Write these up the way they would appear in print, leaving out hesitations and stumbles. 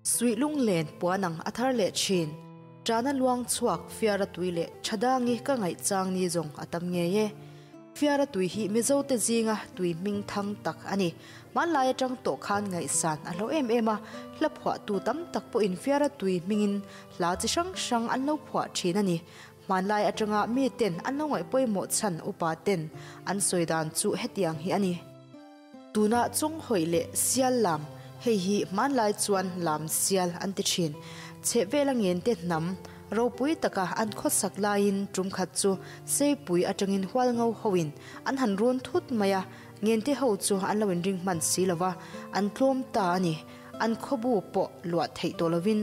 Suih lunglen puan ang a thar leh thin. Ṭana luang chhuak Fiara tui leh Ṭhadangi ka ngaih chang ni zawng a tam ngei e. Fiara tui hi Mizote zinga tui hming thang tak a ni. Hmanlai atang tawh khan ngaihsan a hlo em em a, hla phuahtu tam tak pawhin Fiara tui hmingin hla chi hrang hrang an lo phuah thin a ni. Hmanlai atanga miten an lo ngaih pawimawh chhan upa ten an sawi dan chu hetiang hi a ni. Tuna chawnghawi leh sial lam, hei hi hmanlai chuan lam sial an ti thin. Chhehvela ngente hnam ropui taka an khawsak laiin tum khat chu seipui atangin hualngo hoin an han run thut mai a, ngente ho chu an lo inring hman si lo va, an tlawm ta a ni. An khawbu pawh luah theih tawh lovin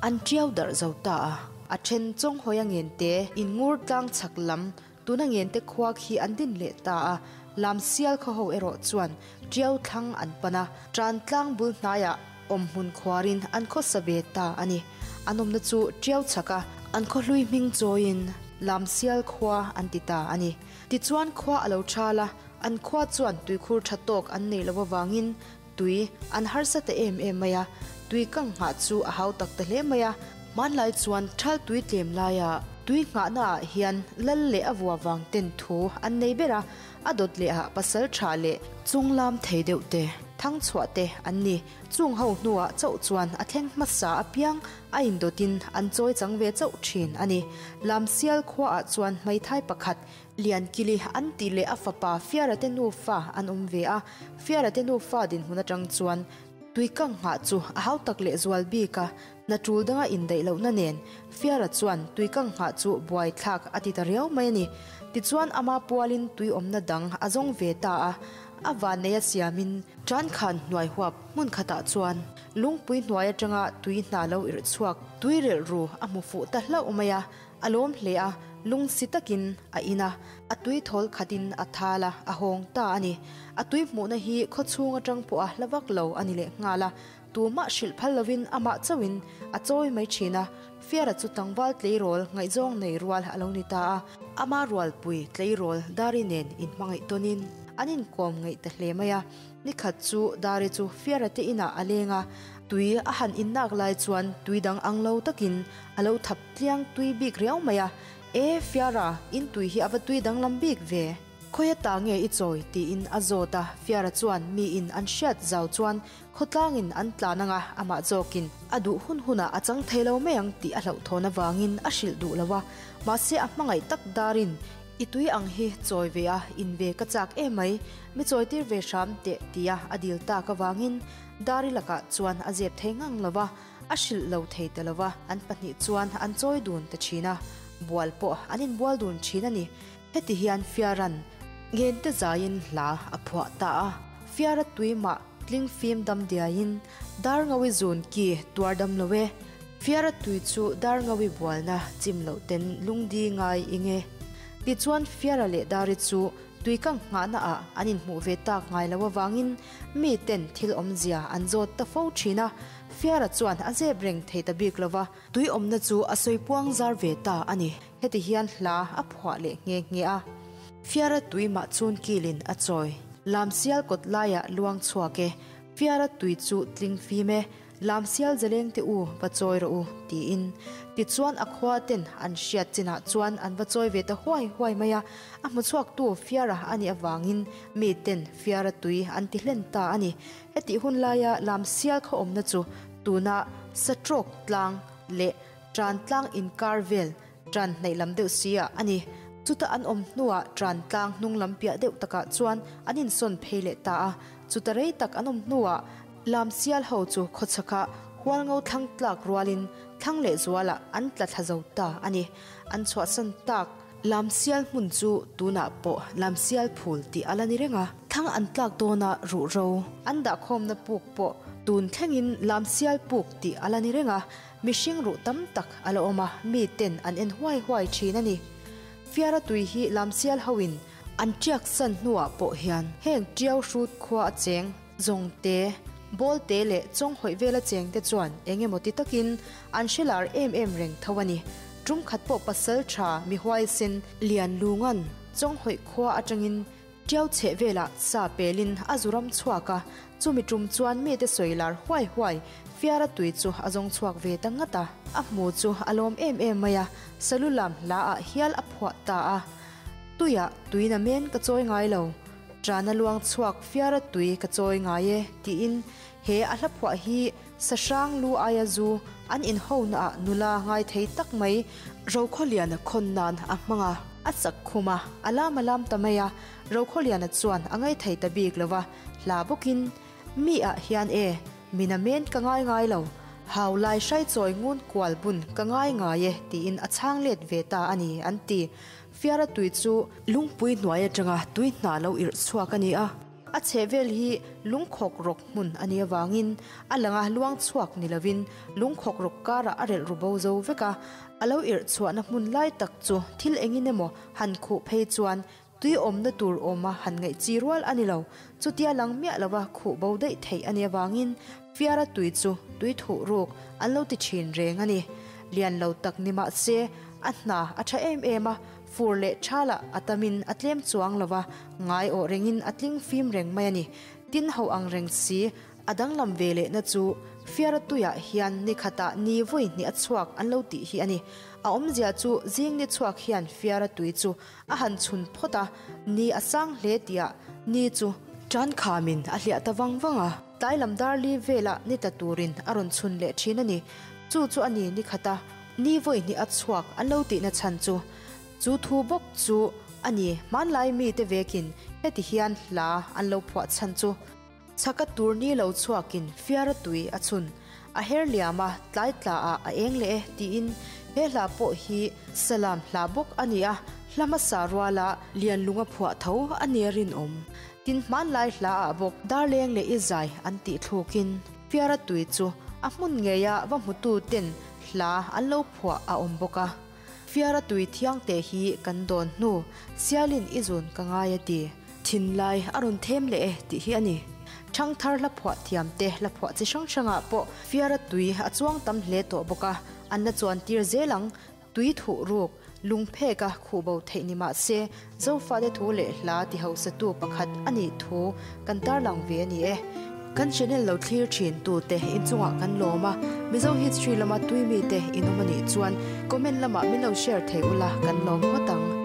an tiau darh zo ta a. A then chawnghawia ngente inngur tlang chhak lam Tuna ngente khua khi an din leh ta a, Lamsial khaw ho erawh chuan Tiau thlang an pan a, Tan tlang bul hnaiah awm hmun khuarin an khawsa ve ta a ni. An awmna chu Tiau chhak a, an khaw hlui hming chawiin Lamsial khua an ti ta a ni. Tichuan khua a lo thal a, an khua chuan tuikhur tha tawk an nei lo avangin tui an harsa ta em em mai a, tui kang nghah chu a hau tak ta hle mai a. Hmanlai chuan thal tui tlem laia tui nghahna ah hian lal leh a vua vang ten thu an nei ber a, a dawt leh ah pasal tha leh chunglam thei deuh te, thang chhuah te an ni. Chung ho hnuah chauh chuan a thleng hmasa apiang a indawtin an chawi chang ve chauh thin a ni. Lamsial khua ah chuan hmeithai pakhat Liankili an tih leh a fapa Fiarate nufa an awm ve a, Fiarate nufa dinhmun atang chuan tuikang nghah chu a hau tak leh zual bik a, hna tul danga indaih lohna nen Fiara chuan tuikang nghah chu buaithlak a ti ta riau mai a ni. Tichuan ama pualin tui awmna dang a zawng ve ta a, a vanneia siamin tan khan hnuai huap hmun khatah chuan lungpui hnuai atanga tui hna lo irh chhuak tui relh ru a hmu fuh ta hlauh mai a. A lawm hle a, lungsi takin a in a, a tui thawl khatin a thal a, a hawng ta a ni. A tui hmuhna hi khaw chhung atang pawh a hla vak lo a ni leh nghal a, tumah hrilh phal lovin amah chauhin a chawi mai thin a, Fiara chu tlangval tleirawl ngaihzawng nei rual a lo ni ta a, ama rualpui tleirawl Dari nen inhmangaih tawnin an inkawm ngaih ta hle mai a. Nikhat chu Dari chu Fiara te inah a leng a, tui a han innak lai chuan tui dang ang lo takin a lo thap tliang tui bik riau mai a, E Fiara, in tui hi a va tui danglam bik ve. Khawi ata nge i chawi? tiin a zawt a, Fiara chuan miin an hriat zau chuan khawtlangin an tlan ang a, amah zawkin a duh hun hunah a chang thei lo mai ang tih a hlauhthawn avangin a hrilh duh lo a, mahse a hmangaih tak darin I tui ang hi chawi ve a, in ve ka chak em mai, mi chawi tir ve hram teh tia a dil tak avangin Dari lakah chuan a zep thei ngang lo va, a hrilh lo thei ta lo va, an pahnih chuan an chawi dun ta thin a, bual pawh an inbual dun thin a ni. Heti hian Fiaran ngente zaiin hla a phuah ta a, Fiara tui mah tling fim dam diaiin dar ngawi zun ki tuar dam lo e, Fiara tui chu dar ngawi bualna chim loh ten lungdi ngai ing e. Tichuan Fiara leh Dari chu tui kang nghahna ah an inhmuh ve tak ngai lo avangin mi ten thil awmzia an zawt ta fo thin a, Fiara chuan a zep reng thei ta bik lo va, tui awmna chu a sawi puang zar ve ta a ni. Heti hian hla a phuah leh nghe nghe a. Fiara tui mah chun kilin a chawi. Lamsial kawt laiah luang chhuak e. Fiara tui chu tling fim e. Lamsial zaleng te u va chawi rawh u, tiin. Tichuan a khua ten an hriat chinah chuan an va chawi ve ta huai huai mai a. A hmu chhuaktu Fiara a nih avangin mi ten Fiara tui an ti hlen ta a ni. Hetih hun laia Lamsial khaw awmna chu tuna Satrawk tlang leh Ṭan tlang inkar vel ṭan hnaih lam deuh si ah a ni. Chuta an awm hnuah ṭan tlang hnung lam piah deuh takah chuan an insawn phei leh ta a. Chuta rei tak an awm hnuah Lamsial ho chu khawchhakah Hualngo thlang tlak rualin thlang leh zualah an tla thla zo ta a ni. An chhuahsan tak Lamsial hmun chu tunah pawh Lamsial phul tih a la ni reng a. Thlang an tlak dawna ruhro an dahkhawmna puk pawh tun thlengin Lamsial puk tih a la ni reng a. Mihring ruh tam tak a la awm a, mi ten an en huai huai thin a ni. Fiara tui hi Lamsial hoin an tiak san hnuah pawh hian heng Tiau hrut khua a cheng, Zawngte, Bawlte leh Chawnghawih vela chengte chuan eng emaw ti takin an hre lar em em reng tho a ni. Tum khat pawh pasal tha mi huaisen Lianlungan Chawnghawih khua atangin. Ṭiau chheh velah sa pelin a zu ram chhuak a, chumi ṭum chuan mite sawi lar huai huai Fiara tui chu a zawng chhuak ve ta ngat a. A hmu chu a lawm em em mai a, Salu lam hlaah hial a phuah ta a. Tuiah tui na men ka chawi ngai lo, ṭana luang chhuak Fiara tui ka chawi ngai e, tiin he a hla phuah hi Sahrang lu aia zu an inhonaah nula ngai thei tak mai Rokhawliana khawn nan a hmang a. A chak khum a, a lam a lam ta mai a, Rokhawliana chuan a ngai thei ta bik lo va, hla bawkin, Mi ah hian e, min a men ka ngai ngai lo, hau lai hrai chawi ngun kual bun ka ngai ngai e tiin a chhang let ve ta a ni an ti. Fiara tui chu lungpui hnuai atanga tui hna lo irh chhuak a ni a. A chhehvel hi lungkhawk rawk hmun a nih avangin a langa luang chhuak ni lovin lungkhawk rawk karah a relh ru bo zo vek a, a lo irh chhuahna hmun lai tak chu thil engin emaw han khuh phei chuan tui awmna tur awma han ngaih chi rual a ni lo. Chutia lang miah lova khuh bo daih theih a nih avangin Fiara tui chu tui thuh ruk an lo ti thin reng a ni. Lian lo tak ni mah se a hna a tha em em a, Fur leh thalah a tamin a tlem chuang lo va, ngai awh rengin a tling fim reng mai a ni. Tin ho ang reng si, a danglam ve lehna chu Fiara tuiah hian ni khatah ni vawi hnih a chhuak an lo tih hi a ni. A awmzia chu zing ni chhuak hian Fiara tui chu a han chhun phawt a, ni a sang hle tihah ni chu tan khamin a hliah ta vang vang a. Tlai lam dar li velah ni tla turin a rawn chhun leh thin a ni. Chu chu a ni ni khata ni vawi hnih a chhuak an lo tihna chhan chu. Chu thu bawk chu a ni hmanlai mite vekin heti hian hla an lo phuah chhan chu. Chhaka tur ni lo chhuakin fiara tui a chhun, a her liam a, tlai tla ah a eng leh e tiin he hla pawh hi salam hla bawk a ni a, hla hmasa ruala Lianlunga phuah tho a nia rinawm. Tin hmanlai hla ah bawk Darleng leh i zai an tih thlukin fiara tui chu a hmun ngeia va hmutu ten hla an lo phuah a awm bawk a. Fiara tui thiang te hi kan dawn hnu sialin i zun ka ngai a ti. Thinlai a rawn them leh e tih hi a ni. Thangthar hla phuah thiam te hla phuah chi hrang hrangah pawh Fiara tui a chuang tam hle tawh bawk a, an la chuan tir zel ang. Tui thuh ruk, lungphek a khuh bo theih ni mah se, Zofate thu leh hla ti hausatu pakhat a nih thu kan tarlang ve a ni e. Kan channel lo thlir thin tute inchungah kan lawm a, Mizo history lama tui mite in awm a nih chuan comment lamah min lo share thei ula kan lawm ngawt ang.